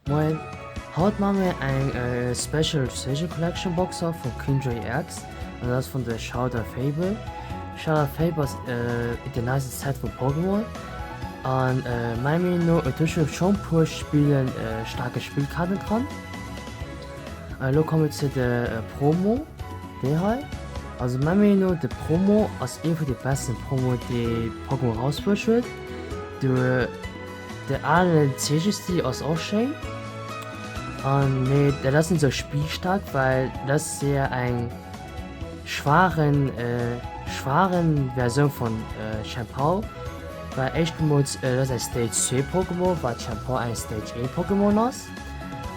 Moien, haut man mir eng Special Treasure Collection Box op vu Kindred EX an dat ass vun de Shroud of Fable. Shroud of Fable ass den neiste Set vu Pokémon an meiner Meenung no et hu schonn puer Spillen staarke Spillkaarten dran. Elo komme mir zu de Promo, déi hei. Also meiner Meenung no de Promo ass ee vun de besten Promo déi Pokémon rausbruecht huet. De de alen Zeechestil ass och schéin an mee dat ass net sou spillstaark well dat ass eher eng schwachen schwachen Versioun vun Chien-Pao well éischtmools dat ass eng Stage 2 Pokémon wat Chien-Pao eng Stage 1 Pokémon ass.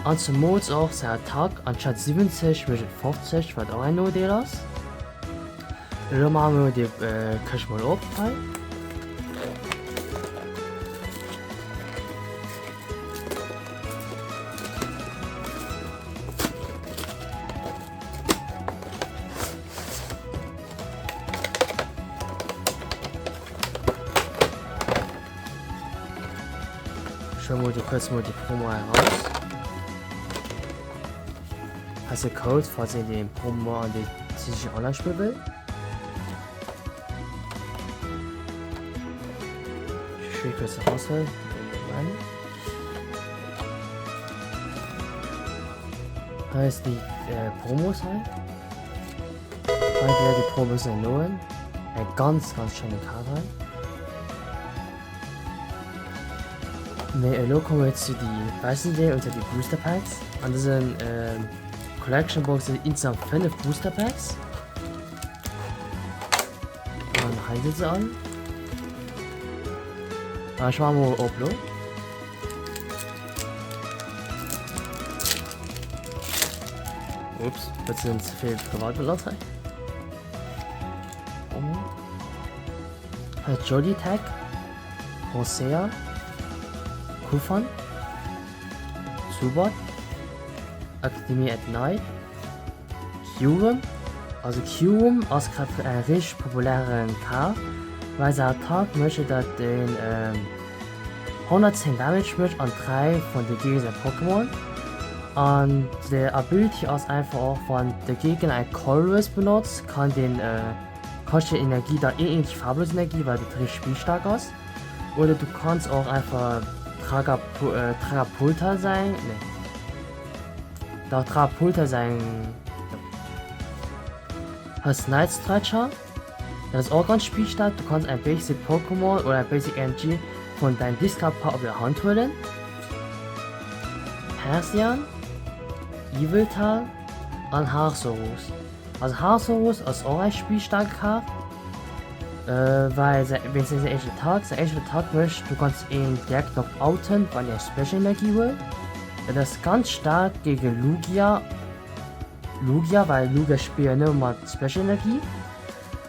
An zemools och säi Attack anstatt 70 mécht et 50, wat och en Nodeel ass. Elo maache mer déi Këscht mol op hei. Schauen wir mal kurz mal die Promo heraus. Hast du Code, falls ihr den Promo an die TCG Online spielen will? Ich will kurz rausholen. Moment. Hei ist die äh, Promos hei. Hei wäre die Promos ernoen. Eng ganz ganz schöne Karte hei. Mee elo komme mir zu déi besten Deel unter déi Booster Packs. An dësen äh, Collection Box sind insgesamt 5 Booster Packs. An hei sind se all. Ah, ich mach mal op lo. Ups, dat sind ze vill Privatbelatz hei. Jolitech, Rosea, Kufan, Zubat, Academy at Night, Kyurem. Also Kyurem ass grad eng richteg populären Kaart, well se Attack mécht dat den 110 Damage mécht an 3 vun de Géigner Pokémon. An de Ability ass einfach och wann de Géigner eng Colress benotzt, kann den Kascht déi Energie da een eenzeg faarwlos Energie, well dat richteg spillstaark ass. Oder du kanns och einfach Dragapulta säin, nee, dach Dragapulta säin, jo. Hei Night Stretcher, dat ass och ganz spillstaark. Du kanns eng Basic Pokémon oder eng Basic Energy vun deinem Discard Pile op der Hand huelen. Persian, Yveltal an Harzorus. Also Harzorus ass och eng spillstaark Kaart, well se wéinst senger éischter Attack, säin éischten Attack mécht, du kanns een direkt knock outen, wann dir Special Energie huelt. Et ass ganz staark géige Lugia, Lugia, well Lugia spillt jo nëmme mat Special Energie.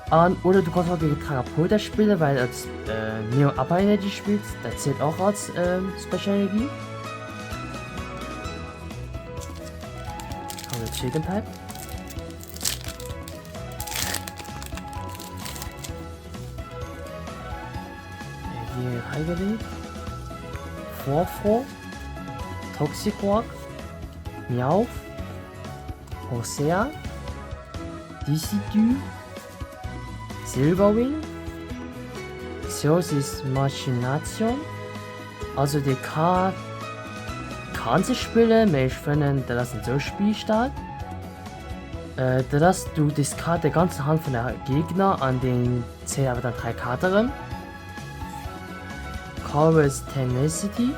An oder du kanns och géige Dragapult spillen, well et Neo Upper Energy spillt, dat zielt och als Special Energie. An den zweeten Pack. Hier Vorfro, Toxicroak, Miauf, Hosea, Decidu, Silverwing, Xerxes Machination. Also déi Kaart kann se spillen, mee ech fannen dat ass net sou spillstaark. Dat ass du discard de ganzen Hand vun der Gegner an deen zéit awer dann 3 Kaarte rëm. Chorus Tenacity,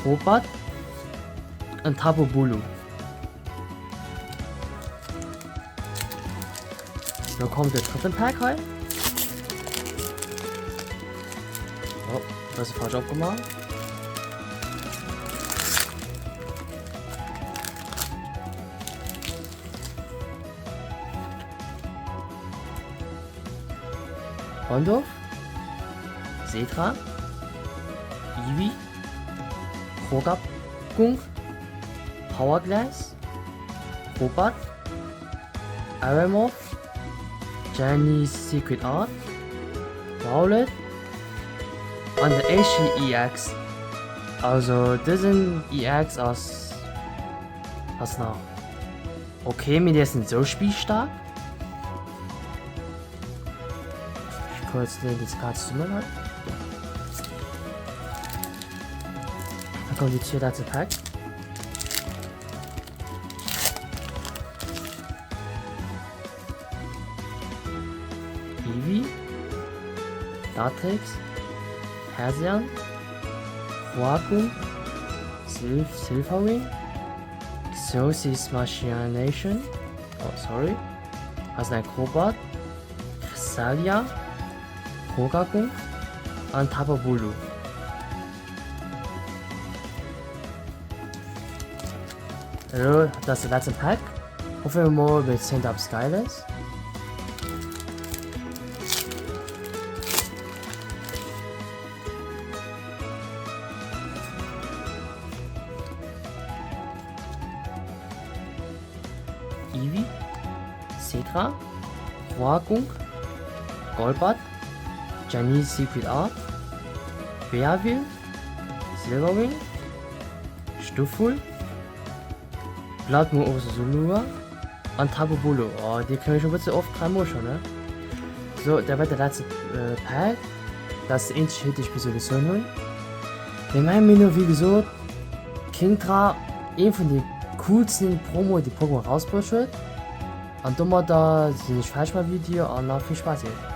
Crobat an Tapu Bulu. Lo kommt de drëtten Pack hei. Oh, das ist falsch opgemacht. Rondorf, Setra, Iwi, Krogapgung, Powerglass, Robert, Aramorph, Jenny's Secret Art, Rowlet an der éischten EX. Also dësen EX ass ass nach ok, mee dee ass net esou spielstark. Ech kuerz leen déi Kaart zesummen hei. Da kommt déi zweet letzte Pack. Eevee, Datex, Persian, Roakum, Silv Silverwing, Xerxes Machination, oh sorry, ass ein Crobat, Cresselia, Rogagung an Tababulu. Elo, dat ass de letzten Pack. Hoffen wir mol, wir zéien da eppes Geiles. Eevee, Cetra, Roagung, Golbat, Chinese Secret Art, Beavil, Silverwing, Stufful, Bloodmoon Ursaluna an Tapu Bulu. Oh, déi kréie ech e bësse oft, dräimol schon, ne? So, dat war de letzte äh, Pack. Dat ass de eenzege Hit, dee ech bis elo gezunn hunn. Mee menger Meenung no, wéi gesot, Kingdra, ee vun de coolsten Promoe, déi Pokémon erausbruecht huet. An domadder sinn ech fäerdeg mam Video an nach vill Spaass iech.